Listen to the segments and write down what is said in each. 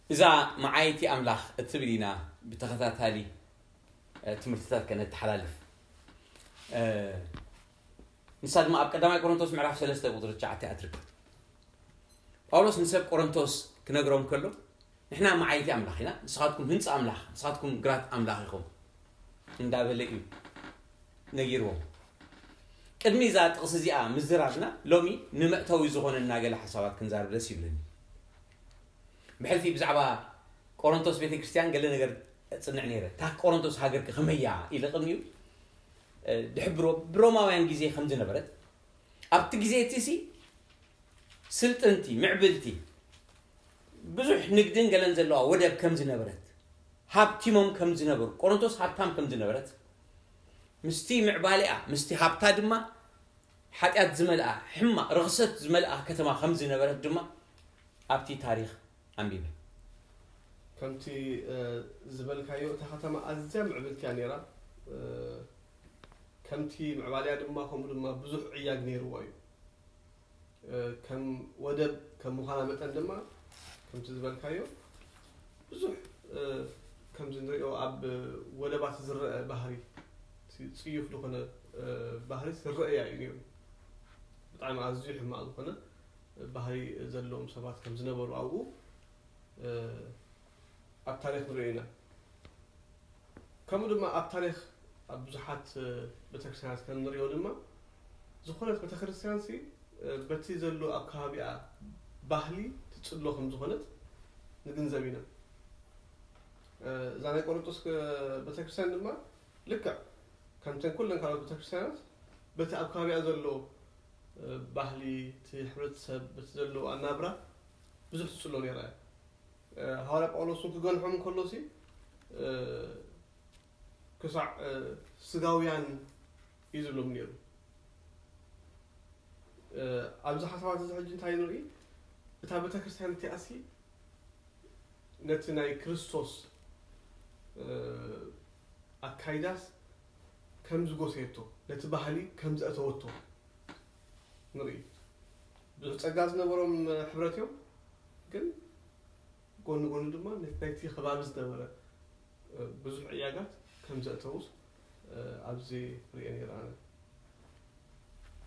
እዛ መዓይቲ ኣምላኽ እትብል ኢና ብተኸታታሊ ትምህርትታት ከነተሓላልፍ። ንሳ ድማ ኣብ ቀዳማይ ቆሮንቶስ ምዕራፍ ሰለስተ ቁፅሪ ትሽዓተ እያ ትርከብ። ጳውሎስ ንሰብ ቆሮንቶስ ክነግሮም ከሎ፣ ንሕና መዓይቲ ኣምላኽ ኢና፣ ንስኻትኩም ህንፃ ኣምላኽ፣ ንስኻትኩም ግራት ኣምላኽ ኢኹም እንዳበለ እዩ ነጊርዎም። ቅድሚ እዛ ጥቕሲ እዚኣ ምዝራብና፣ ሎሚ ንመእተዊ ዝኾነና ገለ ሓሳባት ክንዛርብ ደስ ይብለኒ። ብሕልፊ ብዛዕባ ቆሮንቶስ ቤተክርስትያን ገለ ነገር እጽንዕ ነይረ። እታ ቆሮንቶስ ሃገር ከ ከመይ እያ ኢለ ቅድሚኡ፣ እ፣ ድሕብሮ ብሮማውያን ግዜ ከም ዝነበረት፣ ኣብቲ ግዜ እቲ ሲ ስልጥንቲ፣ ምዕብልቲ፣ ብዙሕ ንግድን ገለን ዘለዋ ወደብ ከም ዝነበረት፣ ሃብቲሞም ከም ዝነበሩ፣ ቆሮንቶስ ሃብታም ከም ዝነበረት፣ ምስቲ ምዕባሌኣ፣ ምስቲ ሃብታ ድማ ሓጢኣት ዝመልኣ፣ ሕማቕ፣ ርኽሰት ዝመልኣ ከተማ ከም ዝነበረት ድማ ኣብቲ ታሪኽ ኣንቢበ። ከምቲ፣ እ፣ ዝበልካዮ፣ እታ ከተማ ኣዝያ ምዕብልቲ እያ ነይራ። እ፣ ከምቲ ምዕባሌኣ ድማ፣ ከምኡ ድማ ብዙሕ ዕያግ ነይርዋ እዩ። እ፣ ከም ወደብ ከም ምዃና መጠን ድማ፣ ከምቲ ዝበልካዮ፣ ብዙሕ፣ እ፣ ከምዚ ንሪኦ ኣብ ወደባት ዝረአ ባህሪ፣ እቲ ጽዩፍ ዝኾነ፣ እ፣ ባህሪ ዝረአያ እዩ ነይሩ። ብጣዕሚ ኣዝዩ ሕማቕ ዝኾነ ባህሪ ዘለዎም ሰባት ከም ዝነበሩ ኣብኡ፣ እ፣ ኣብ ታሪኽ ንሪኦ ኢና። ከምኡ ድማ ኣብ ታሪኽ ኣብ ብዙሓት፣ እ፣ ቤተክርስትያናት ከም ንሪኦ ድማ፣ ዝኾነት ቤተክርስትያንሲ፣ እ፣ በቲ ዘሎ ኣብ ከባቢኣ ባህሊ ትጽሎ ከም ዝኾነት ንግንዘብ ኢና። እ፣ እዛ ናይ ቆሮንቶስ፣ እ፣ ቤተክርስትያን ድማ ልክዕ ከምተን ኩለን ካልኦት ቤተክርስትያናት በቲ ኣብ ከባቢኣ ዘሎ፣ እ፣ ባህሊ፣ እቲ ሕብረተሰብ፣ በቲ ዘሎ ኣናብራ ብዙሕ ትጽሎ ነይራ እያ። እ፣ ሃዋርያ ጳውሎስ እውን ክገንሖም እንከሎ ሲ፣ እ፣ ክሳዕ፣ እ፣ ስጋውያን እዩ ዝብሎም ነይሩ። እ፣ ኣብዚ ሓሳባት እዚ ሕጂ እንታይ ንርኢ? እታ ቤተክርስትያን እቲኣሲ ነቲ ናይ ክርስቶስ፣ እ፣ ኣካይዳስ ከም ዝጎሰየቶ፣ ነቲ ባህሊ ከም ዘእተወቶ ንርኢ። ብዙሕ ጸጋ ዝነበሮም ሕብረት እዮም፣ ግን ጎኒ ጎኒ ድማ ነቲ ናይቲ ከባቢ ዝነበረ፣ እ፣ ብዙሕ ዕያጋት ከም ዘእተዉስ፣ እ፣ ኣብዚ ርእየ ነይረ ኣነ።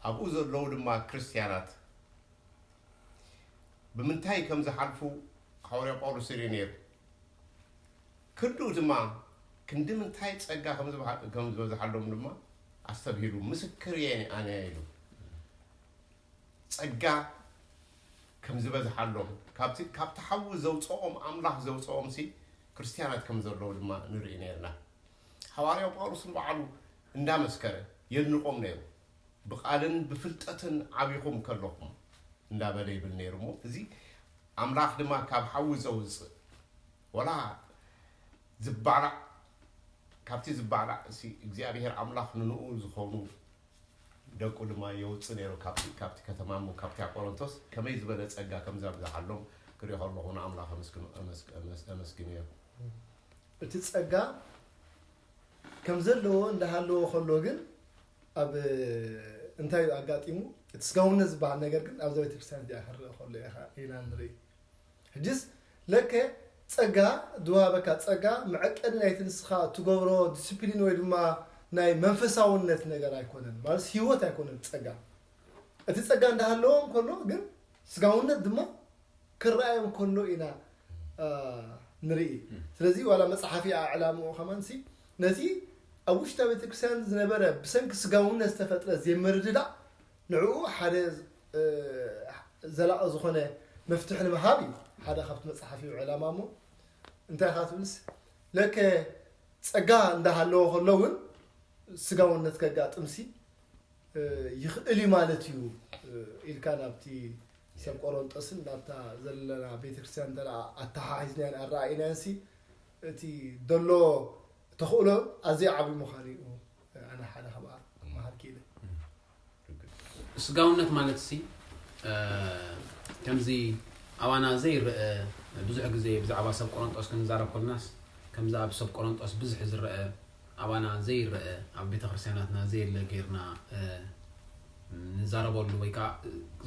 ኣብኡ ዘለዉ ድማ ክርስትያናት ብምንታይ ከም ዝሓልፉ ሃዋርያ ጳውሎስ ይርኢ ነይሩ። ክንድኡ ድማ ክንዲ ምንታይ ጸጋ ከም ዝበሃ-፣ ከም ዝበዝሓሎም ድማ ኣስተብሂሉ፣ "ምስክር እየ ኣነ" ኢሉ። ጸጋ ከም ዝበዝሓሎም፣ ካብቲ፣ ካብቲ ሓዊ ዘውጽኦም፣ ኣምላኽ ዘውጽኦምሲ ክርስትያናት ከም ዘለዉ ድማ ንርኢ ነይርና። ሃዋርያው ጳውሎስ ንባዕሉ እንዳመስከረ የድንቖም ነይሩ። "ብቓልን ብፍልጠትን ዓቢኹም ከለኹም" እንዳበለ ይብል ነይሩ። እሞ እዚ ኣምላኽ ድማ ካብ ሓዊ ዘውጽእ፣ ወላ ዝባላዕ፣ ካብቲ ዝባላዕ እሲ እግዚኣብሔር ኣምላኽ ንንኡ ዝኾኑ ደቁ ድማ የውጽእ ነይሩ ካብቲ፣ ካብቲ ከተማ እሞ፣ ካብቲ ቆሮንቶስ ከመይ ዝበለ ጸጋ ከም ዘብዝሓሎም ክርኢ ከለኹ ንኣምላኽ ኣመስግኖ-፣ ኣመስግ-፣ ኣመስ-፣ ኣመስግን እየ። እቲ ጸጋ ከም ዘለዎ እንዳሃለዎ ከሎ ግን ኣብ እንታይ እዩ ኣጋጢሙ? እቲ ስጋውነት ዝበሃል ነገር ግን ኣብዛ ቤተክርስትያን እዚኣ ክረአ ከሎ ኢኻ፣ ኢና ንርኢ። ሕጅስ ለከ ጸጋ ዝወሃበካ ጸጋ መዐቀኒ ናይቲ ንስኻ እትገብሮ ዲስፕሊን ወይ ድማ ናይ መንፈሳውነት ነገር ኣይኮነን፣ ማለት ህይወት ኣይኮነን ጸጋ። እቲ ጸጋ እንዳሃለዎ እንከሎ ግን ስጋውነት ድማ ክረኣዮም ከሎ ኢና፣ አ፣ ንርኢ። እም። ስለዚ ዋላ መጽሓፍ እያ ዕላምኡ ከማንሲ ነቲ ኣብ ውሽጣ ቤተክርስትያን ዝነበረ ብሰንኪ ስጋውነት ዝተፈጥረ ዘይምርድዳእ ንዕኡ ሓደ፣ እ፣ ዘላቒ ዝኾነ መፍትሒ ንምሃብ እዩ። ሓደ ካብቲ መጽሓፍ እዩ ዕላማ እሞ እንታይ ኢኻ ትብልስ ለከ ጸጋ እንዳሃለዎ ከሎ እውን ስጋውነት ከጋጥምሲ እ፣ ይኽእል እዩ ማለት እዩ፣ እ፣ ኢልካ ናብቲ ሰብ ቆሮንጦስን ናብታ ዘለና ቤተክርስትያን እንተ ደኣ ኣተሓሒዝናዮን ኣረኣኢናዮንሲ፣ እቲ ዘሎ ተኽእሎ ኣዝዩ ዓቢ ምዃኑ እዩ፣ ኣነ ሓደ ካብኣ ክመሃር ክኢለ። ስጋውነት ማለት ሲ፣ እ፣ ከምዚ ኣባና ዘይረአ፣ ብዙሕ ግዜ ብዛዕባ ሰብ ቆሮንጦስ ክንዛረብ ኮልናስ፣ ከምዚ ኣብ ሰብ ቆሮንጦስ ብዝሒ ዝረአ፣ ኣባና ዘይረአ፣ ኣብ ቤተክርስትያናትና ዘየለ ጌርና፣ እ፣ ንዛረበሉ ወይ ከዓ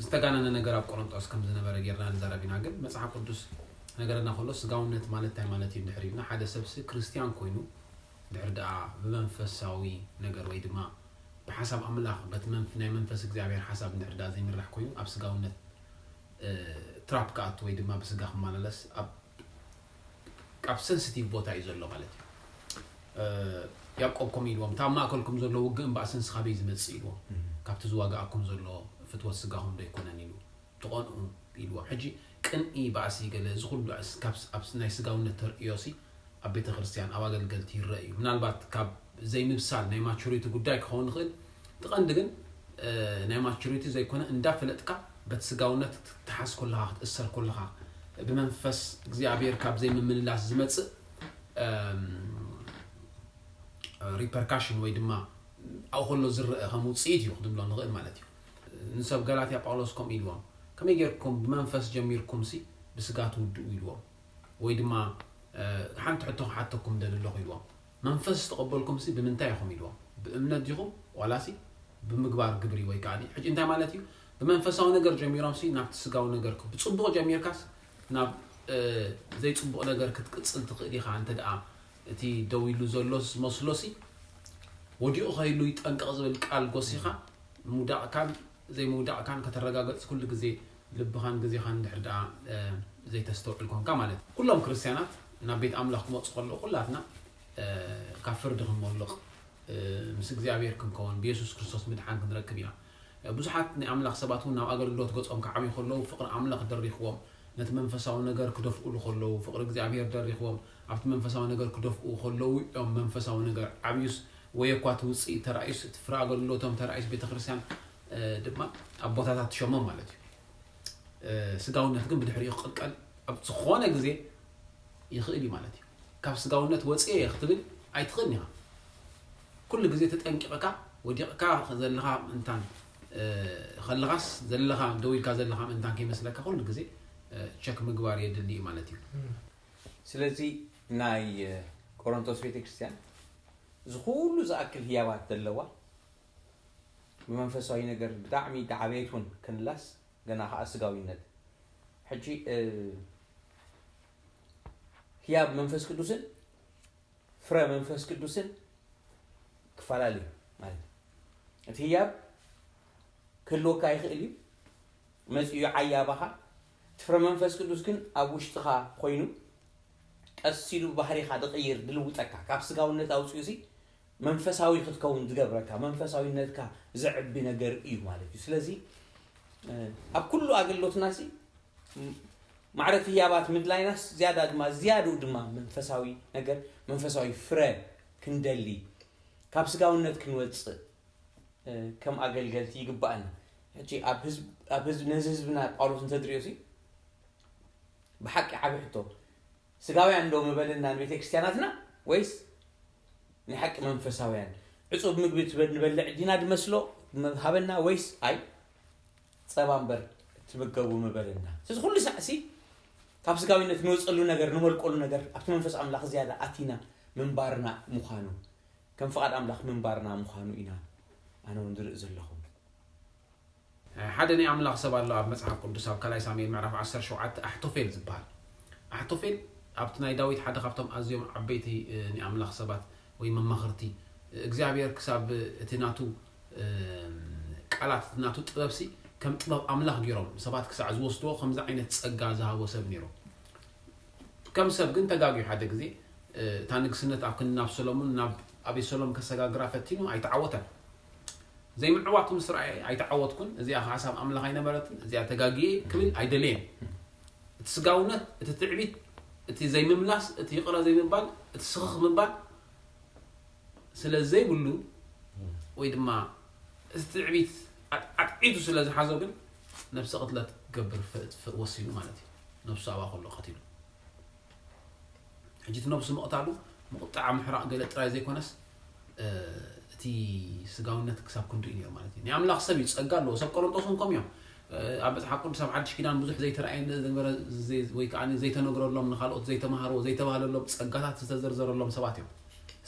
ዝተጋነነ ነገር ኣብ ቆሮንጦስ ከም ዝነበረ ጌርና ንዛረብ ኢና። ግን መጽሓፍ ቅዱስ ነገረና ከሎ ስጋውነት ማለት እንታይ ማለት እዩ እንድሕር ኢልና፣ ሓደ ሰብሲ ክርስትያን ኮይኑ ድሕር ደኣ ብመንፈሳዊ ነገር ወይ ድማ ብሓሳብ ኣምላኽ በቲ መንፍ- ናይ መንፈስ እግዚኣብሔር ሓሳብ እንድሕር ደኣ ዘይምራሕ ኮይኑ ኣብ ስጋውነት ትራፕ ክኣቱ ወይ ድማ ብስጋ ክመላለስ ኣብ ኣብ ሰንሲቲቭ ቦታ እዩ ዘሎ ማለት እዩ። ያዕቆብ ከምኡ ኢልዎም፣ እታ ኣብ ማእከልኩም ዘሎ ውግእን ባእስን ስኻበይ ዝመጽእ ኢልዎም፣ ካብቲ ዝዋጋኣኩም ዘሎ ፍትወት ስጋኹም ዶ ኣይኮነን ኢሉ፣ ትቐንኡ ኢልዎም። ሕጂ ቅንኢ ባእሲ ገለ እዚ ኩሉ ኣብ ናይ ስጋውነት ተርእዮሲ ኣብ ቤተ ክርስቲያን ኣብ ኣገልገልቲ ይረአ እዩ። ምናልባት ካብ ዘይምብሳል ናይ ማቹሪቲ ጉዳይ ክኸውን ይኽእል። እቲ ቀንዲ ግን ናይ ማቹሪቲ ዘይኮነ እንዳፈለጥካ በቲ ስጋውነት ክትተሓዝ ኮለኻ ክትእሰር ኮለኻ ብመንፈስ እግዚኣብሔር ካብ ዘይምምልላስ ዝመፅእ ሪፐርካሽን ወይ ድማ ኣብኡ ከሎ ዝረአ ከም ውፅኢት እዩ ክንብሎ ንኽእል ማለት እዩ። ንሰብ ገላትያ ጳውሎስ ከምኡ ኢልዎም፣ ከመይ ጌርኩም ብመንፈስ ጀሚርኩም ሲ ብስጋ ትውድኡ ኢልዎም። ወይ ድማ ሓንቲ ሕቶ ክሓተኩም ደሊ ኣለኹ ኢልዎም። መንፈስ ዝተቐበልኩም ሲ ብምንታይ ኢኹም ኢልዎም። ብእምነት ዲኹም ዋላ ሲ ብምግባር ግብሪ ወይ ከዓ ሕጂ እንታይ ማለት እዩ? ብመንፈሳዊ ነገር ጀሚሮም ሲ ናብቲ ስጋዊ ነገር ብፅቡቕ ጀሚርካስ ናብ ዘይፅቡቕ ነገር ክትቅፅል ትኽእል ኢኻ። እንተ ደኣ እቲ ደው ኢሉ ዘሎ ዝመስሎ ሲ ወዲቑ ከይሉ ይጠንቀቕ ዝብል ቃል ጎሲኻ ምውዳቕካን ዘይምውዳቕካን ከተረጋገፅ ኩሉ ግዜ ልብኻን ግዜኻን እንድሕር ደኣ ዘይተስተውዕል ኮንካ ማለት እዩ። ኩሎም ክርስትያናት ናብ ቤት ኣምላኽ ክመፁ ከለዉ ኩላትና ካብ ፍርዲ ክንሞልቕ ምስ እግዚኣብሔር ክንከውን ብየሱስ ክርስቶስ ምድሓን ክንረክብ ኢና። ብዙሓት ናይ ኣምላኽ ሰባት እውን ናብ ኣገልግሎት ገጾም ክዓብዩ ከለዉ ፍቕሪ ኣምላኽ ደሪኽዎም ነቲ መንፈሳዊ ነገር ክደፍኡሉ ከለዉ ፍቕሪ እግዚኣብሔር ደሪኽዎም ኣብቲ መንፈሳዊ ነገር ክደፍኡ ከለዉ እዮም መንፈሳዊ ነገር ዓብዩስ ወይ እኳ እቲ ውፅኢት ተራእዩስ እቲ ፍረ ኣገልግሎቶም ተራእዩስ ቤተክርስትያን ድማ ኣብ ቦታታት ትሸሞም ማለት እዩ። ስጋውነት ግን ብድሕሪኡ ክቕልቀል ኣብ ዝኾነ ግዜ ይኽእል እዩ ማለት እዩ። ካብ ስጋውነት ወፅየ እየ ክትብል ኣይትኽእልን ኢኻ። ኩሉ ግዜ ተጠንቂቕካ ወዲቕካ ዘለኻ ምእንታን ከለኻስ ዘለኻ ደው ኢልካ ዘለኻ ምእንታን ከይመስለካ ኩሉ ግዜ ቸክ ምግባር የድሊ እዩ ማለት እዩ። ስለዚ ናይ ቆሮንቶስ ቤተክርስትያን እዚ ኩሉ ዝኣክል ህያባት ዘለዋ ብመንፈሳዊ ነገር ብጣዕሚ ዳዕበየት እውን ክንላስ ገና ከዓ ስጋዊነት ሕጂ ህያብ መንፈስ ቅዱስን ፍረ መንፈስ ቅዱስን ክፈላለ እዩ ማለት እዩ። እቲ ህያብ ክህልወካ ይኽእል እዩ መፂኡ ዓያባኻ እቲ ፍረ መንፈስ ቅዱስ ግን ኣብ ውሽጥኻ ኮይኑ ቀስ ኢሉ ባህሪኻ ድቕይር ድልውጠካ ካብ ስጋውነት ኣውፅኡ ሲ መንፈሳዊ ክትከውን ዝገብረካ መንፈሳዊነትካ ዘዕቢ ነገር እዩ ማለት እዩ። ስለዚ ኣብ ኩሉ ኣገልግሎትና ሲ ማዕረ ህያባት ምድላይናስ ዝያዳ ድማ ዝያድኡ ድማ መንፈሳዊ ነገር መንፈሳዊ ፍረ ክንደሊ ካብ ስጋውነት ክንወፅእ ከም ኣገልገልቲ ይግባኣና። ሕጂ ኣብ ህዝብ ኣብ ህዝብ ነዚ ህዝብና ጳውሎስ እንተድሪኦ ሲ ብሓቂ ዓቢ ሕቶ ስጋውያን ዶ ምበለና ንቤተ ክርስቲያናትና ወይስ ናይ ሓቂ መንፈሳውያን ዕፁብ ምግቢ ትበ- ንበልዕ ዲና ድመስሎ ሃበና ወይስ ኣይ ጸባ እምበር ትምገቡ ምበለና ስለዚ ኩሉ ሳዕሲ ካብ ስጋዊነት ንወፀሉ ነገር ንመልቀሉ ነገር ኣብቲ መንፈስ ኣምላኽ ዝያዳ ኣቲና ምንባርና ምዃኑ ከም ፍቓድ ኣምላኽ ምንባርና ምዃኑ ኢና ኣነ እውን ዝርኢ ዘለኹ ሓደ ናይ ኣምላኽ ሰብ ኣሎ ኣብ መጽሓፍ ቅዱስ ኣብ ካልኣይ ሳሙኤል ምዕራፍ ዓሰርተ ሸውዓተ ኣሕቶፌል ዝበሃል ኣሕቶፌል ኣብቲ ናይ ዳዊት ሓደ ካብቶም ኣዝዮም ዓበይቲ ናይ ኣምላኽ ሰባት ወይ መማኽርቲ እግዚኣብሔር ክሳብ እቲ ናቱ ቃላት እቲ ናቱ ጥበብሲ ከም ጥበብ ኣምላኽ ገይሮም ሰባት ክሳዕ ዝወስድዎ ከምዚ ዓይነት ጸጋ ዝሃቦ ሰብ ነይሩ ከም ሰብ ግን ተጋግዩ ሓደ ግዜ እታ ንግስነት ኣብ ክንዲ ናብ ሰሎሙን ናብ ኣቤሰሎም ከሰጋግራ ፈቲኑ ኣይተዓወተን ዘይምዕዋቱ ምስ ረኣየ ኣይተዓወትኩን እዚኣ ሓሳብ ኣምላኽ ኣይነበረትን እዚኣ ተጋግየ ክብል ኣይደለየን እቲ ስጋውነት እቲ ትዕቢት እቲ ዘይምምላስ እቲ ይቕረ ዘይምባል እቲ ስኽኽ ምባል ስለ ዘይብሉ ወይ ድማ እቲ ትዕቢት ኣጥዒቱ ስለ ዝሓዞ ግን ነብሰ ቅትለት ክገብር ወሲኑ ማለት እዩ ነብሱ ኣብኣ ከሎ ቀቲሉ ሕጂ እቲ ነብሱ ምቕታሉ ምቕጣዕ ምሕራቕ ገለ ጥራይ ዘይኮነስ እቲ ስጋውነት ክሳብ ክንዱ እዩ ነይሩ ማለት እዩ ናይ ኣምላኽ ሰብ እዩ ጸጋ ኣለዎ ሰብ ቆሮንጦስ እውን ከምኡ እዮም ኣብ መጽሓፍ ቅዱስ ኣብ ሓድሽ ኪዳን ብዙሕ ዘይተረኣየ ዝነበረ ወይ ከዓ ዘይተነግረሎም ንካልኦት ዘይተማሃርዎ ዘይተባህለሎም ጸጋታት ዝተዘርዘረሎም ሰባት እዮም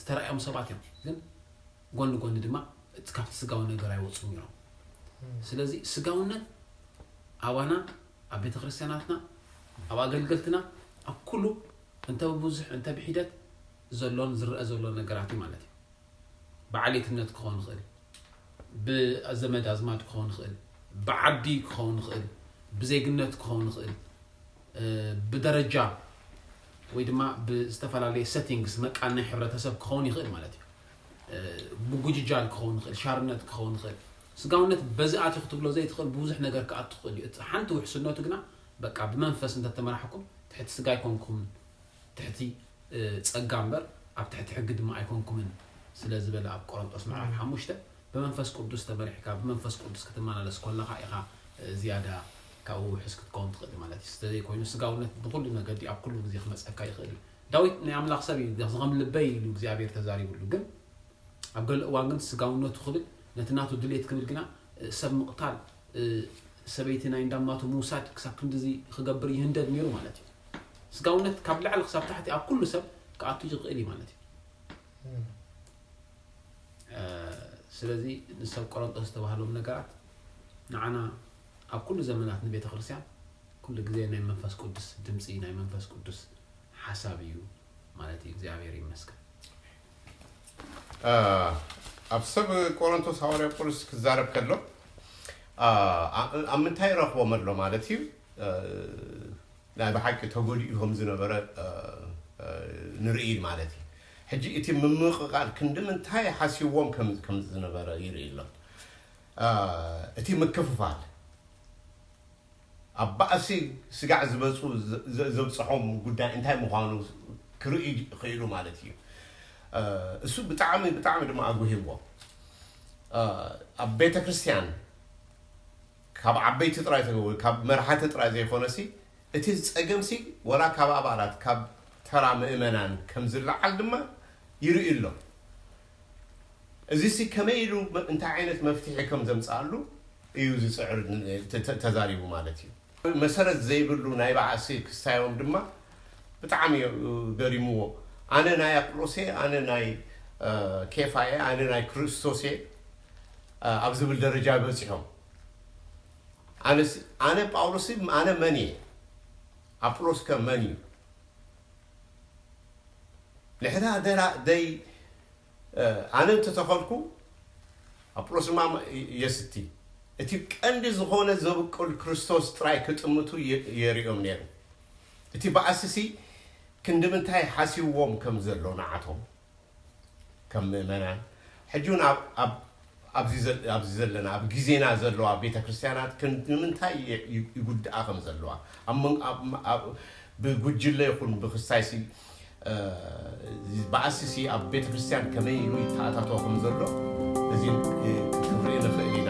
ዝተረኣዮም ሰባት እዮም ግን ጎኒ ጎኒ ድማ ካብቲ ስጋዊ ነገር ኣይወፁ ነይሮም ስለዚ ስጋውነት ኣባና ኣብ ቤተክርስትያናትና ኣብ ኣገልገልትና ኣብ ኩሉ እንተ ብብዙሕ እንተ ብሒደት ዘሎን ዝረአ ዘሎን ነገራት እዩ ማለት እዩ። ብዓሌትነት ክኸውን ይኽእል፣ ብዘመድ ኣዝማድ ክኸውን ይኽእል፣ ብዓዲ ክኸውን ይኽእል፣ ብዜግነት ክኸውን ይኽእል፣ ብደረጃ ወይ ድማ ብዝተፈላለየ ሰቲንግስ መቃን ናይ ሕብረተሰብ ክኸውን ይኽእል ማለት እዩ። ብጉጅጃል ክኸውን ይኽእል፣ ሻርነት ክኸውን ይኽእል። ስጋውነት በዚ ኣትዩ ክትብሎ ዘይትኽእል ብዙሕ ነገር ክኣቱ ይኽእል እዩ። እቲ ሓንቲ ውሕስነቱ ግና በቃ ብመንፈስ እንተተመራሕኩም ትሕቲ ስጋ ኣይኮንኩምን፣ ትሕቲ ጸጋ እምበር ኣብ ትሕቲ ሕጊ ድማ ኣይኮንኩምን ስለ ዝበለ ኣብ ቆሮንጦስ ምዕራፍ ሓሙሽተ ብመንፈስ ቅዱስ ተመሪሕካ ብመንፈስ ቅዱስ ክትመላለስ ኮለኻ ኢኻ ዝያዳ ካብኡ ውሕስ ክትከውን ትኽእል ማለት እዩ። ስለዘይኮይኑ ስጋውነት ብኩሉ መገዲ ኣብ ኩሉ ግዜ ክመጸካ ይኽእል እዩ። ዳዊት ናይ ኣምላኽ ሰብ እዩ፣ ከም ልበይ ኢሉ እግዚኣብሔር ተዛሪቡሉ። ግን ኣብ ገለ እዋን ግን ስጋውነቱ ክብል ነቲ ናቱ ድሌት ክብል ግና ሰብ ምቕታል፣ ሰበይቲ ናይ እንዳማቱ ምውሳድ ክሳብ ክንድዚ ክገብር ይህንደድ ነይሩ ማለት እዩ። ስጋውነት ካብ ላዕሊ ክሳብ ታሕቲ ኣብ ኩሉ ሰብ ክኣቱ ይኽእል እዩ ማለት እዩ። ስለዚ ንሰብ ቆሮንጦስ ዝተባህሎም ነገራት ንዓና ኣብ ኩሉ ዘመናት ንቤተ ክርስቲያን ኩሉ ግዜ ናይ መንፈስ ቅዱስ ድምፂ፣ ናይ መንፈስ ቅዱስ ሓሳብ እዩ ማለት እዩ። እግዚኣብሔር ይመስገን። ኣብ ሰብ ቆሮንቶስ ሃዋርያ ጳውሎስ ክዛረብ ከሎ ኣብ ምንታይ ረኽቦም ኣሎ ማለት እዩ? ናይ ብሓቂ ተጎዲኡ ከም ዝነበረ ንርኢ ማለት እዩ። ሕጂ እቲ ምምቕቓል ክንዲ ምንታይ ሓሲዎም ከም ዝነበረ ይርኢ ኣሎ። እቲ ምክፍፋል ኣብ ባእሲ ስጋዕ ዝበፁ ዘብፅሖም ጉዳይ እንታይ ምዃኑ ክርኢ ክኢሉ ማለት እዩ። እሱ ብጣዕሚ ብጣዕሚ ድማ ኣጉሂዎ። ኣብ ቤተ ክርስቲያን ካብ ዓበይቲ ጥራይ ተገ ካብ መርሓቲ ጥራይ ዘይኮነሲ እቲ ፀገምሲ ወላ ካብ ኣባላት ካብ ተራ ምእመናን ከም ዝለዓል ድማ ይርኢ ኣሎ። እዚሲ ከመይ ኢሉ እንታይ ዓይነት መፍትሒ ከም ዘምፅኣሉ እዩ ዝፅዕር ተዛሪቡ ማለት እዩ። መሰረት ዘይብሉ ናይ ባዕሲ ክስታዮም ድማ ብጣዕሚ ገሪምዎ። ኣነ ናይ ኣጵሎሴ፣ ኣነ ናይ ኬፋየ፣ ኣነ ናይ ክርስቶሴ ኣብ ዝብል ደረጃ በፂሖም። ኣነ ጳውሎስ ኣነ መን እየ? ኣጵሎስ ከ መን እዩ? ንሕና ደራ ደይ ኣነ እንተተኸልኩ ኣጵሎስ ድማ የስቲ። እቲ ቀንዲ ዝኾነ ዘብቅል ክርስቶስ ጥራይ ክጥምቱ የርእዮም ነይሩ። እቲ ባእስሲ ክንዲ ምንታይ ሓሲዎም ከም ዘሎ ንዓቶም ከም ምእመናን ሕጂ እውን ኣብዚ ዘለና ኣብ ግዜና ዘለዋ ቤተ ክርስቲያናት ክንዲ ምንታይ ይጉድኣ ከም ዘለዋ ብጉጅለ ይኹን ብክስታይሲ ባእሲሲ ኣብ ቤተ ክርስቲያን ከመይ ኢሉ ይተኣታቶ ከም ዘሎ እዚ ክንርኢ ንኽእል ኢና።